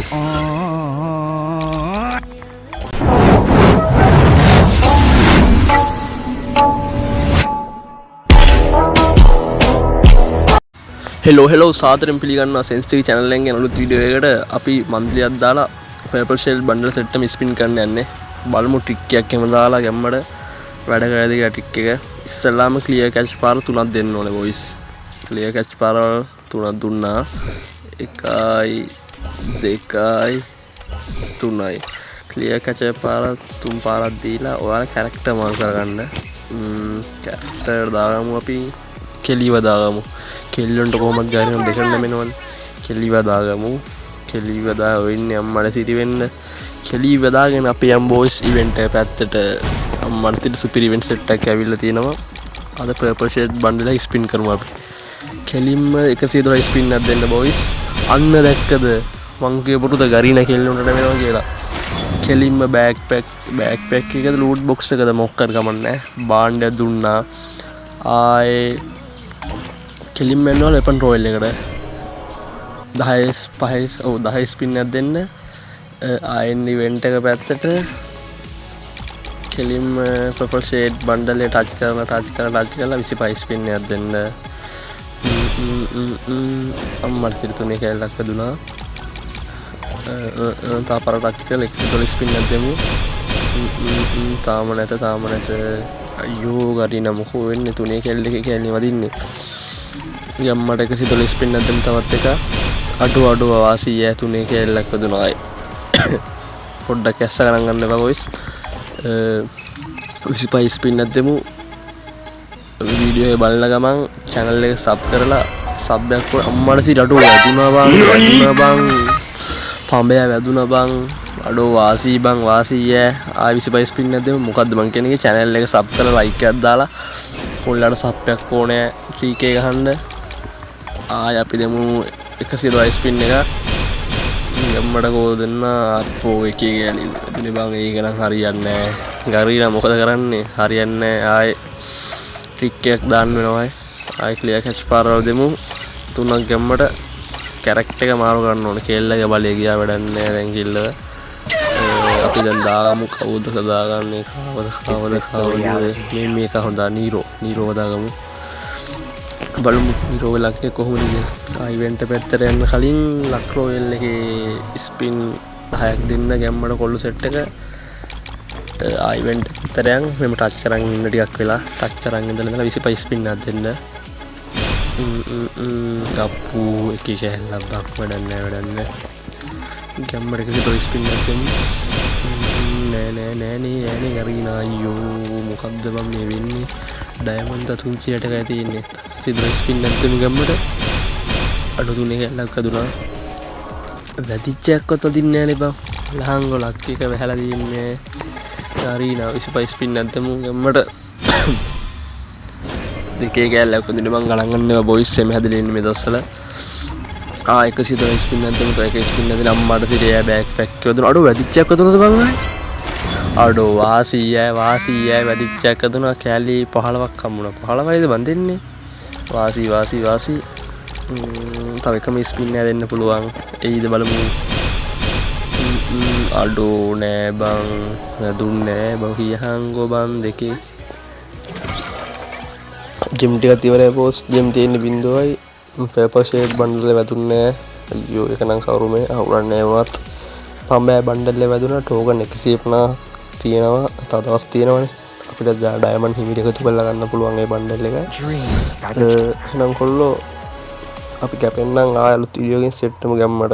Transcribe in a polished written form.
Hello hello, සාදරයෙන් පිළිගන්නවා සෙන්සිටි channel එකෙන් අලුත් වීඩියෝ එකකට. අපි මන්ත්ලියක් දාලා පර්පල් ෂෙල් බන්ඩල් සෙට් එකම ස්පින් කරන්න යන්නේ. බලමු ට්‍රික් එකක් එහෙම දාලා ගැම්මට වැඩ කරයිද කියලා ට්‍රික් එක. ඉස්සෙල්ලාම ක්ලියර් කැච් පාර තුනක් දෙන්න ඕනේ බොයිස්. ක්ලියර් කැච් පාර තුනක් දුන්නා. එකයි, දෙකයි, තුනයි. ක්ලියර් කැච් පාර තුන් පාරක් දීලා ඔයාලා කැරක්ටර් මාරු කරගන්න. කැරක්ටර් දාගමු, අපි කෙලිව දාගමු. කෙල්ලොන්ට කොහොමද ගාරිනම් දෙකට නැමෙනවනේ. කෙලිව දාගමු. කෙලිව දා ඔය ඉන්නේ අම්මට සිරි වෙන්න. කෙලිව දාගෙන අපි යම් බොයිස් ඉවෙන්ට් එක පැත්තට. අම්මට සිරි සුපිරි ඉවෙන්ට් සෙට් එකක් ඇවිල්ලා තියෙනවා. අද පර්පල් ෂේඩ් බන්ඩල් එක ස්පින් කරමු අපි. කෙලින්ම 112 ස්පින් එකක් දෙන්න බොයිස්. අන්න දැක්කද, මං කියපුරුද ගරීනා කෙල්ලොන්ට නැමෙනවා කියලා? කෙලින්ම බෑක් පැක්, බෑක් පැක් එකද ලූට් බොක්ස් එකද මොකක් හරි කමක් නැහැ, භාණ්ඩයක් දුන්නා. ආයේ කෙලින්ම යනවා වෙපන් රොයල් එකට. 10 5, ඔව්, 10 ස්පින් එකක් දෙන්න. ආයෙත් ඉවෙන්ට් එක පැත්තට. කෙලින්ම පර්පල් ෂේඩ් බන්ඩල් එක ටච් කරලා, ටච් කරලා, ටච් කරලා 25 ස්පින් එකක් දෙන්න. අම්මට සිරි තුනේ කැලලක් වැදුනා. තව පාර ටච් කරලා 112 ස්පින් එකක් දෙමු. තාම නැත, තාම නැත. අයියෝ ගරිනා, මොකෝ වෙන්නේ? තුනේ කැලල එකේ කැලේ වදින්නේ. යම්මට 112 ස්පින් එකක් දෙමු තවත් එකක්. අඩෝ අඩෝ, වාසී ඈ, තුනේ කැලලක් වැදුනා ආයේ. පොඩ්ඩක් ඇස්ස ගණන් ගන්න එපා බොයිස්. 25 ස්පින් එකක් දෙමු. වීඩියෝ එක බලන ගමන් චැනල් එක සබ් කරලා සබ් එකක්. අම්මට සිරි, අඩෝ වැදුනා බං, වැදුනා බං, පඹය වැදුනා බං. අඩෝ වාසී බං, වාසී ඈ. ආයි 25 ස්පින් එකක් දෙමු. මොකද්ද බං කියන්නේ? චැනල් එක සබ් කරලා ලයික් එකක් දාලා කොල්ලන්ට සබ් එකක් ඕනේ 3K ගහන්න. ආයි අපි දෙමු 112 ස්පින් එකක්. ගම්මට කෝ දෙන්න. අප්පෝ, එකේ ගෑලි වැදුනේ බං. ඒක නම් හරියන්නේ නෑ ගරීනා. මොකද කරන්නේ? හරියන්නේ නෑ. ආයේ ට්‍රික් එකක් දාන්න වෙනවා. ආයේ ක්ලියර් කැච් පාරවල් දෙමු තුනක් ගැම්මට. කැරක්ටර් එක මාරු කරන්න ඕනේ. කෙල්ලගේ බලය ගියා, වැඩක් නෑ දැන් කෙල්ලව. අපි දැන් දාගමු. කවුද දාගන්නේ? කවද කවද කවද? මේ මේක හොඳ නීරෝ, නීරෝව දාගමු. බලමු නීරෝව ලක් එක කොහොමද කියලා. ආ ඉවෙන්ට් පැත්තට යන්න කලින් ලක් රොයල් එකේ ස්පින් 10ක් දෙන්න ගැම්මට කොල්ලු සෙට් එක. ආ ඉවෙන්ට් පැත්තට යන්. මෙහෙම ටච් කරන් ඉන්න ටිකක් වෙලා. ටච් කරන් ඉඳලා ඉඳලා 25 ස්පින් එකක් දෙන්න. අප්පු, එකේ කැහැල්ලක් බක්, වැඩක් නෑ, වැඩක් නෑ. ගැම්මට 112 ස්පින් එකක් දෙමු. නෑ නෑ නෑ නේ නෑ නේ ගරීනා. අයියෝ, මොකද්ද බං මේ වෙන්නේ? ඩයමන්ඩ් 300ටකයි තියෙන්නේ. 112 ස්පින් එකක් දෙමු ගැම්මට. අඩු තුනේ කැල්ලක් වැදුනා. වැදිච්ච එකක්වත් වදින්නේ නෑනේ බං. ලහංගො ලක් එක වැහලා තියෙන්නේ. ගරීනා, 25 ස්පින් එකක් දෙමු ගැම්මට. දෙකේ කැල්ලක් වදින්න බං. ගණන් ගන්න ඒවා බොයිස්, එමෙ හැදලා ඉන්නේ මේ දවස්වල. ආ 112 ස්පින් එකක් දෙමු. තව එක ස්පින් එකක් දෙන්න. අම්මාට සිරි ඈ, බෑක් පැක් එක වැදුනා. අඩෝ, වැදිච්ච එකක් වැදුනද බං ආයේ? අඩෝ වාසී ඈ, වාසී ඈ, වැදිච්ච එකක් වැදුනා. කෑලි 15ක් හම්බුණා. 15යිද බං දෙන්නේ? වාසී වාසී වාසී. තව එකම ස්පින් එකක් දෙන්න පුළුවන් එයිද බලමු. අඩෝ නෑ බං, වැදුන්නේ නෑ බං. කියහන්කෝ බං. දෙකේ ජෙම් ටිකක් ඉවරයි බෝස්. ජෙම් තියෙන්නේ බින්දුවයි. පේපර් ෂේඩ් බන්ඩල් එක වැදුන්නේ නෑ. අයියෝ, ඒක නම් කවුරුමේ අහුරන්නේ නෑ වුණත්. පඹෑ බන්ඩල් එක වැදුනා. ටෝකන් 150 තියෙනවා. තව දවස් තියෙනවනේ. අපිට ඩයමන්ඩ් හිමිට එකතු කරලා ගන්න පුළුවන් ඒ බන්ඩල් එක. එහෙනම් කොල්ලෝ, අපි කැපෙන්නම්. ආය අලුත් වීඩියෝ එකකින් සෙට් වෙමු ගැම්මට.